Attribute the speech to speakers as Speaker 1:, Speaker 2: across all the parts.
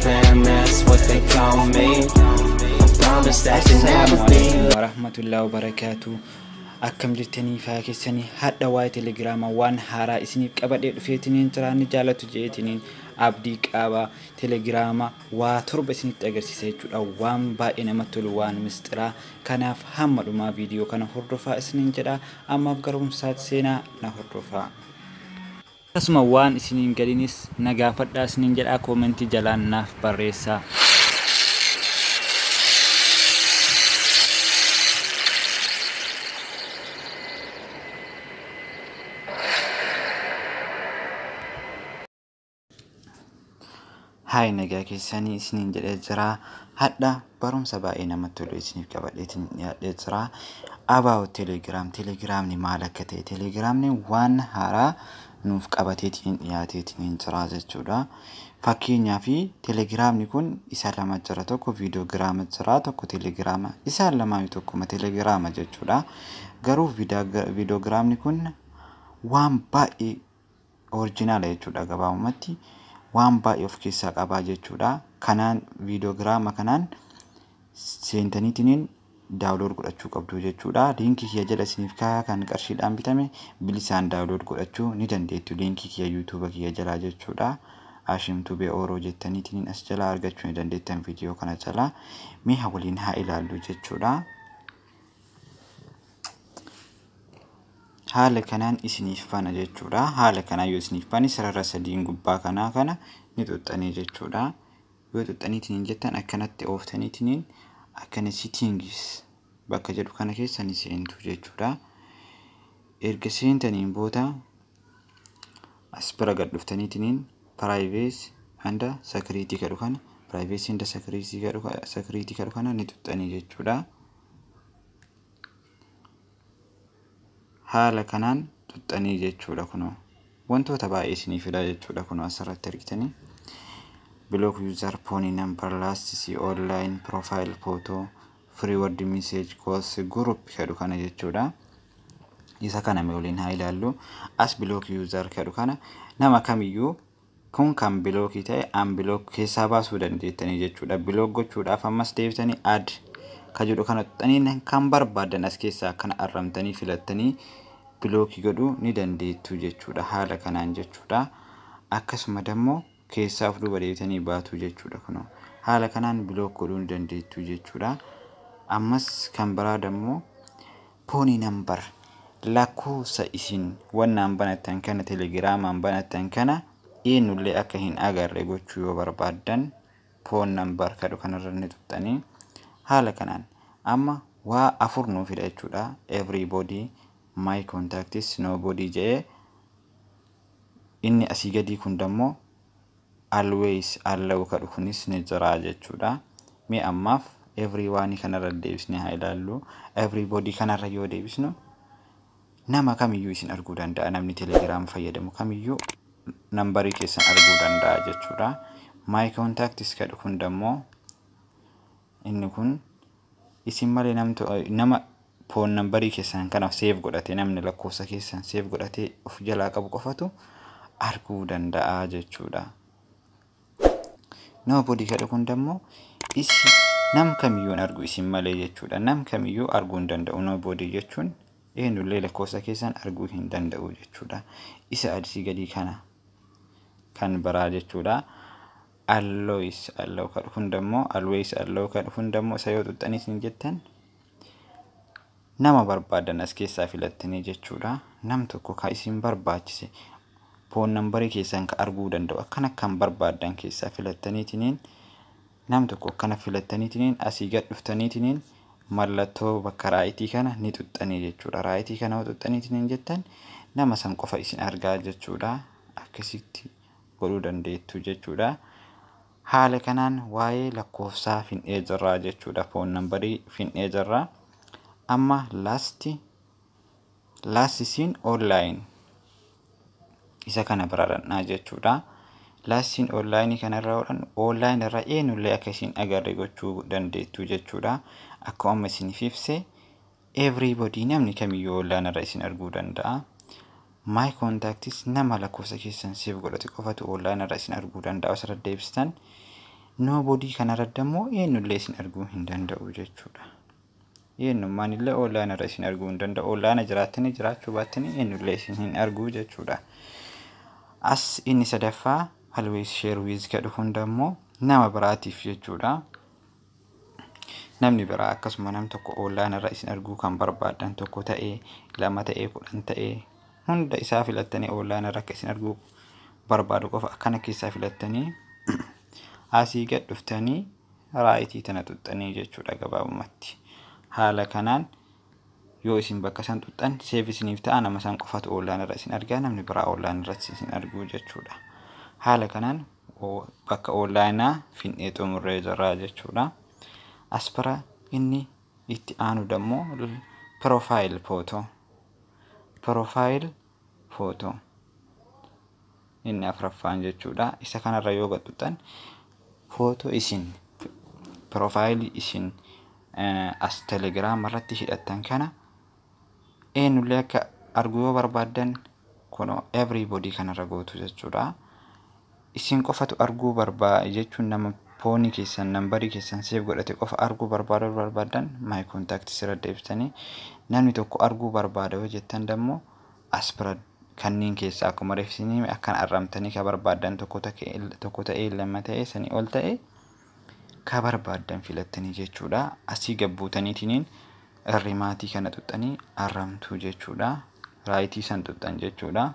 Speaker 1: fam, that's what they call me. I promise that you'll never be.
Speaker 2: Warahmatullahi wabarakaatu. Akkam jirtanii faa keessanii? Hadha waa'ee Telegiraamaa waan haaraa isiniif qabadhee dhufeetiniin jira. Ni jaalatu jeetiniin abdii qaba. Telegiraama waa 7 isinitti agarsiisa jechuudha. Waan baay'ee namatti tolu, waan mistiraa. Kanaaf hamma dhumaa viidiyoo kana hordofaa isiniin jedha. Ammaaf garumsaatti seenaa, na hordofaa. Akkasuma waan isiniin galinis na gaafadhaa isiniin jedha, koomentii jalaan naaf barreessaa. Haay, nagaa keessanii isiniin jedhee jira. Hadha barumsa baay'ee namatti tolu isiniif qabadheetiin dhiyaadhee jira. About Telegram, Telegiraamni maal akka ta'e, Telegiraamni waan haaraa nuuf qabateetiin dhiyaateetiin jira jechuudha. Fakkeenyaaf Telegiraamni kun isa lama jira: tokko viidiyoogiraama jira, tokko Telegiraama. Isaan lamaanii tokkuma Telegiraama jechuudha. Garuu viidiyoogiraamni kun waan baay'ee original jechuudha, gabaabumatti waan baay'ee of keessaa qabaa jechuudha. Kanaan viidiyoogiraama kanaan seentaniitiniin download godhachuu qabdu jechuudha. Liinkii kiyya jala isiniif kaayaa, kan qarshiidhaan bitame bilisaan download godhachuu ni dandeettu, liinkii kiyya yuutuuba kiyya jalaa jechuudha. Ashim Tubee Ooroo jettaniitiin as jalaa argachuu ni dandeettan viidiyoo kana jalaa. Mee haa waliin haa ilaallu jechuudha. Haala kanaan isiniif bana jechuudha. Haala kanaan yoo isiniif bane, sarara sadiin gubbaa kanaa kana ni xuxxanii jechuudha. Yoo xuxxaniitiin jettan, akkanatti ooftaniitiin akkana settings bakka jedhu kana keessa ni seentu jechuudha. Erga seentaniin booda as bira gad dhuftaniitiin privacy and security kadhu kana, privacy and security kadhu kana ni xuxxanii jechuudha. Haala kanaan xuxxanii jechuudha. Kunoo wantoota baay'ee isinii fida jechuudha. Kunoo asirratti argitanii block user, phone number, last seen online, profile photo, forward message, calls, group jedhu kana jechuudha. Isa kana mee waliin haa ilaallu. As block user jedhu kana, nama kamiyyuu kun kan blockii ta'e unblock keessaa baasuu dandeettanii jechuudha. Block gochuudhaaf ammas deebitanii add ka jedhu kana xuxxanii, kan barbaadan as keessaa akkana arramtanii filattanii blockii godhuu ni dandeettu jechuudha, haala kanaan jechuudha. Akkasuma dammoo keessaa of duuba deebitanii baatu jechuudha. Kunoo haala kanaan block godhuu ni dandeettu jechuudha. Ammas kan biraa dammoo phone number, lakkoofsa isin wannaan banattan kana, Telegiraamaan banattan kana eenyullee akka hin agarre gochuu yoo barbaaddan, phone number kadhu kanarra ni xuxxanii. Haala kanaan amma waa afur nuu fida jechuudha. Everybody, my contacts, nobody jedhee. Inni asii gadii kun dammoo always allow kadhu kunis ni jira jechuudha. Mee ammaaf everyone kanarra deebisnee haa ilaallu. Everybody kanarra yoo deebisnu, nama kamiyyuu isin arguu danda'a. Namni Telegiraam fayyadamu kamiyyuu nambarii keessan arguu danda'a jechuudha. My contacts kadhu kun dammoo inni kun isin malee nama phone numberii keessan kana save godhate, namni lakkoofsa keessan save godhatee of jalaa qabu qofatu arguu danda'a jechuudha. Nobody kadhu kun dammoo isi nam kamiyyuu hin argu isin malee jechuudha. Nam kamiyyuu arguu hin danda'u. Nobody jechuun eenyullee lakkoofsa keessan arguu hin danda'u jechuudha. Isa asii gadii kana kan biraa jechuudha. Always allow kadhu kun dammoo, always allow kadhu kun dammoo, isa yoo xuxxanii isin jettan, nama barbaadan as keessaa filattanii jechuudha. Nam tokko ka isin barbaachise, phone numberii keessan ka arguu danda'u, akkana kan barbaadan keessaa filattaniitiniin, nam tokko akkana filattaniitiniin asii gad dhuftaniitiniin mallattoo bakka rightii kana ni xuxxanii jechuudha. Rightii kana yoo xuxxaniitiniin jettan, nama san qofa isin argaa jechuudha. Akkasitti godhuu dandeettu jechuudha. Haala kanaan waa'ee lakkoofsaa fin'ee jirraa jechuudha. Phone numberii fin'ee jirraa. Amma last seen online isa kana bira dhaqnaa jechuudha. Last seen online kanarra godhan, online irra eenyullee akka isin agarre gochuu dandeettu jechuudha. Akkuma amma isiniif ibse, everybody, namni kamiyyuu online irra isin arguu danda'a. My contacts, nama lakkoofsa keessan save godhate qofatu online irra isin arguu danda'a. Asirra deebistan. Nobody kanarratti immoo eenyullee isin arguu hin danda'u jechuudha. Eenyummaan illee online irra isin arguu hin danda'u. Online jiraattanii jiraachuu baattanii eenyullee isin hin arguu jechuudha. As inni sadaffaa always share with jedhu hunda immoo nama biraatiif jechuudha. Namni biraa akkasuma nam tokko online irra isin arguu kan barbaadan tokko ta'ee, lama ta'ee, 10 ta'ee, hunda isaa filattanii online irra akka isin arguu barbaadu qofa akkana keessaa filattanii asii gad dhuftanii right tana xuxxanii jechuudha gabaabumatti. Haala kanaan yoo isin bakka san xuxxan save isiniif ta'a, nama san qofatu online irra isin argaa, namni biraa online irratti isin arguu jechuudha. Haala kanaan bakka onlineaa finnee xumurree jirra jechuudha. As bira inni itti aanu dammoo profile photo. Profile photo inni afuraffaan jechuudha. Isa kanarra yoo gad xuxxan footoo isin profile isin as Telegiraama irratti hidhattan kana eenyullee akka arguu yoo barbaaddan kunoo everybody kanarra gootu jechuudha. Isin qofatu arguu barbaada jechuun nama phone keessan, number keessan save godhate qofa arguu barbaaduu barbaaddan my contact sirra deebisanii, namni tokko arguu barbaada yoo jettan dammoo as bira kanneen keessaa akkuma reefsinii akkan arramtanii ka barbaaddan tokko ta'ee, lama ta'ee, sanii ol ta'e ka barbaaddan filattanii jechuudha. Asii gabbuutaniitiniin irrimaatii kana xuxxanii arramtuu jechuudha. Right san xuxxan jechuudha.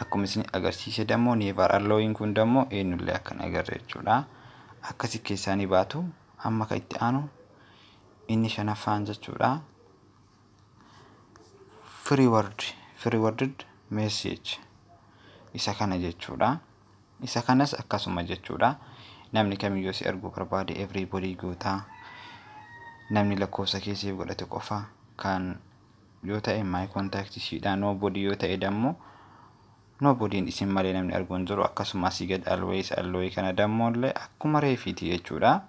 Speaker 2: Akkuma isin agarsiise dammoo never allowing kun dammoo eenyullee akkan agarre jechuudha. Akkasi keessaa ni baatu. Amma kan itti aanu inni shanaffaan jechuudha. Forwarded message isa kana jechuudha. Isa kanas akkasuma jechuudha. Namni kamiyyuu si arguu barbaade everybody gootaa. Namni lakkoofsa kee save godhate qofa kan yoo ta'e my contact ishiidha. Nobody yoo ta'e dammoo nobodyn isin malee namni arguu hin jiru. Akkasuma asii gad always allow kana dammoollee akkuma reefiiti jechuudha.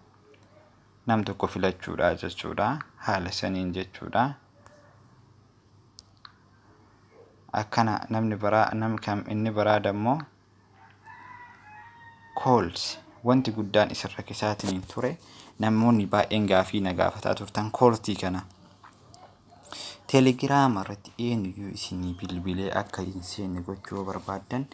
Speaker 2: Nam tokko filachuudha jechuudha. Haala saniin jechuudha. Akkana namni biraa nam kam inni biraa dammoo calls. Wanti guddaan isirra keessaatiin ture, namoonni baay'een gaafii na gaafataa turtan calls kana. Teelegiraama irratti eenyuyyuu isinii bilbilee akka hin seenne gochuu barbaaddan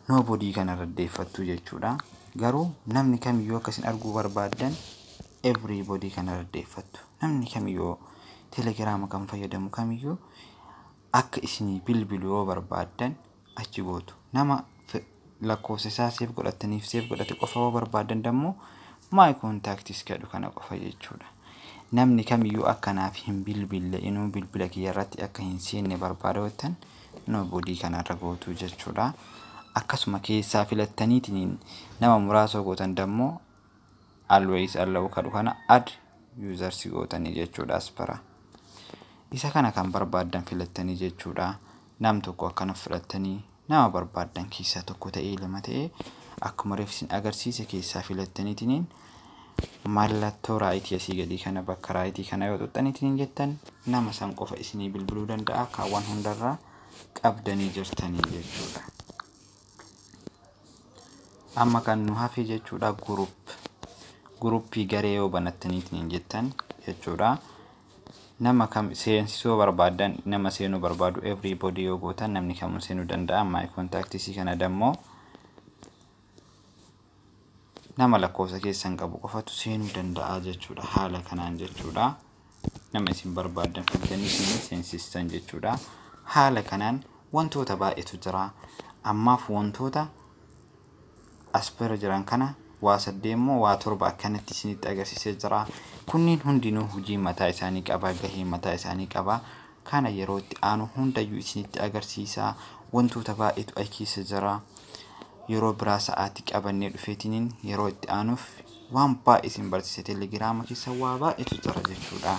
Speaker 2: nobody kana deeffattu jechuudha. Garuu namni kamiyyuu akka isin arguu barbaaddan everybody kana deeffattu. Namni kamiyyuu Teelegiraama kan fayyadamu kamiyyuu akka isinii bilbilu yoo barbaaddan achi gootu. Nama lakkoofsa isaa save godhataniif save godhate qofa yoo barbaaddan dammoo my contacts jedhu kana qofa jechuudha. Namni kamiyyuu akkanaaf hin bilbille, inuu bilbila kiyya irratti akka hin seenne barbaada jettan nobody kanarra gootu jechuudha. Akkasuma keessaa filattaniitiin nama muraasa gootan dammoo always allow kadhu kana add users gootanii jechuudha as bara. Isa kana kan barbaaddan filattanii jechuudha. Nam tokko akkana filattanii nama barbaaddan keessaa tokko ta'ee, lama ta'ee, akkuma reefsin agarsiise keessaa filattaniitiin mallattoo right asii gadii kana bakka right kana yoo xuxxaniitiin jettan nama san qofa isinii bilbiluu danda'a, kaawwan hundarraa qabdanii jirtanii jechuudha. Amma kan nu hafe jechuudha group. Group garee yoo banattaniitiin jettan jechuudha. Nama kam seensisuu barbaaddan, nama seenuu barbaadu everybody yoo gootan namni kamuu seenuu danda'a. My contacts kana dammoo nama lakkoofsa keessan qabu qofatu seenuu danda'a jechuudha. Haala kanaan jechuudha. Nama isin barbaaddan filtanii isin seensistan jechuudha. Haala kanaan wantoota baay'eetu jira. Ammaaf wantoota as bira jiran kana waa saddeemmoo waa torba akkanatti isinitti agarsiisee jira. Kunniin hundinuu hojii mataa isaanii qaba, gahee mataa isaanii qaba. Kana yeroo itti aanu hundayyuu isinitti agarsiisa. Wantoota baay'eetu achi keessa jira. Yeroo biraa sa'aatii qabannee dhufeetiniin yeroo itti aanuuf waan baay'ee isin barsiise. Teelegiraama keessa waa baay'eetu jira jechuudha.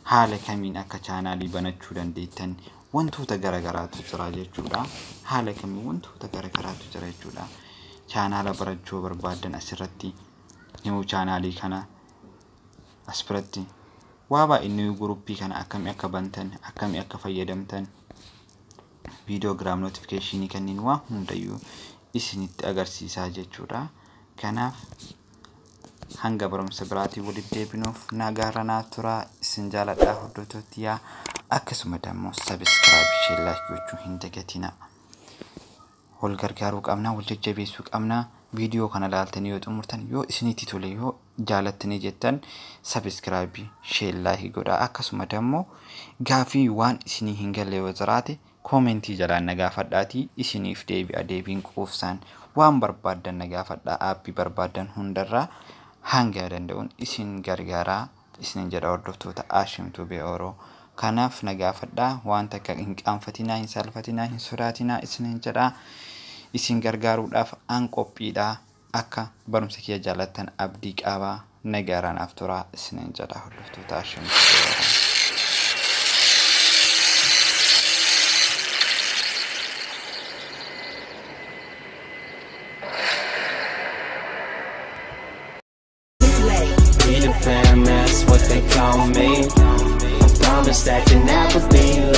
Speaker 2: Haala kamiin akka channel banachuu dandeettan wantoota garaagaraatu jira jechuudha. Haala kamiin wantoota garaagaraatu jira jechuudha. Channel barachuu barbaaddan asirratti new channel kana as biratti waa baay'ee new group kana akkamii akka bantan, akkamii akka fayyadamtan, viidiyoogiraam notification kanneen waa hundayyuu isinitti agarsiisaa jechuudha. Kanaaf hanga barumsa biraatiin walitti deebinuuf nagaarra naa turaa, isin jaaladhaa hordoftoota yaa, akkasuma dammoo subscribe, share, like gochuu hin dagatinaa. Wal gargaaruu qabna, wal jajjabeessuu qabna. Viidiyoo kana ilaaltanii yoo xumurtan, yoo isinitti tole, yoo jaalattanii jettan, subscribe, share, like godhaa. Akkasuma dammoo gaafii waan isinii hin galle yoo jiraate koomentii jalaan na gaafadhaatii isiniif deebi'a deebiin quufsaan. Waan barbaaddan na gaafadhaa, aappii barbaaddan hundarraa hanga danda'uun isin gargaaraa isinin jedha hordoftoota Ashim Tube Oro. Kanaaf na gaafadhaa, waan takka hin qaanfatinaa, hin saalfatinaa, hin sodaatinaa isinin jedha. Isin gargaaruudhaaf an qophiidha. Akka barumsa kiyya jaalattan abdii qabaa, nagaaraan turaa isinin jedha hordoftoota Ashim Tube Oro.
Speaker 1: Peter Pan, that's what they call me. I promise that you'll never be.